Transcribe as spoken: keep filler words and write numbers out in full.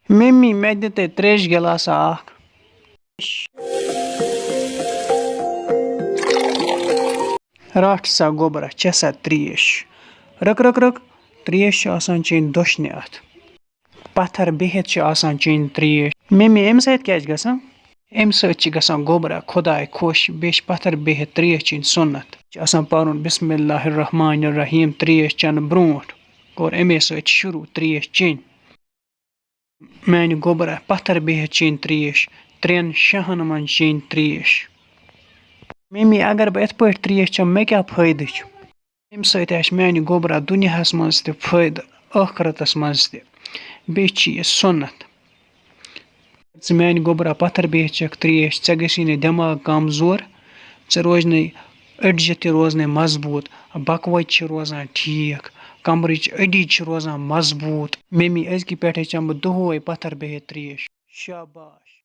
Mummy, مےٚ دِ تَے ترٛیشہِ گِلاسا اکھ۔ رٹھ سا گوٚبرا، چےٚ سا ترٛیش۔ رٕک، رٕک، رٕک۔ ترٛیش چھِ آسان چیٚنۍ دٔچھنہِ اَتھٕ۔ پَتھر بِہِتھ چھِ آسان چیٚنۍ ترٛیش۔ ممی، اَمہِ سۭتۍ کیٛاہ چھِ گژھان؟ اَمہِ سۭتۍ چھِ گژھان گوٚبرا خۄداے خۄش، بیٚیہِ چھِ پَتھر بِہِتھ ترٛیش چیٚنۍ سُنت۔ چھِ آسان پَرُن بسم اللہ الرحمن الرحیم ترٛیش چٮ۪نہٕ برونٛٹھ۔ کوٚر اَمے سۭتۍ شروٗع ترٛیش چیٚنۍ۔ میانہِ گوٚبرا، پتھر بِہِتھ چیٚنۍ ترٛیش، ترٛٮ۪ن شاہن منٛز چیٚنۍ ترٛیش۔ ممی، اگر بہٕ یِتھ پٲٹھۍ ترٛیش چٮ۪مہٕ، مےٚ کیٛاہ فٲیدٕ چھُ؟ اَمہِ سۭتۍ آسہِ میانہِ گوٚبرا دُنیاہس منٛز تہِ فٲیدٕ، ٲخرتس منٛز تہِ۔ بیٚیہِ چھِ یہِ سُنت۔ ژٕ میانہِ گوٚبرا پتھر بِہِتھ چٮ۪کھ ترٛیش، ژےٚ گژھی نہٕ دٮ۪ماغ کمزور، ژےٚ روزِ نہٕ أڈجہِ تہِ روزنَے مضبوٗط، بکوَچہِ چھِ روزان ٹھیٖک، کمرٕچ أڈِج چھِ روزان مضبوٗط۔ ممی، أزکہِ پٮ۪ٹھَے چٮ۪مہٕ بہٕ دۄہَے پتھر بِہِتھ ترٛیش۔ شاباش۔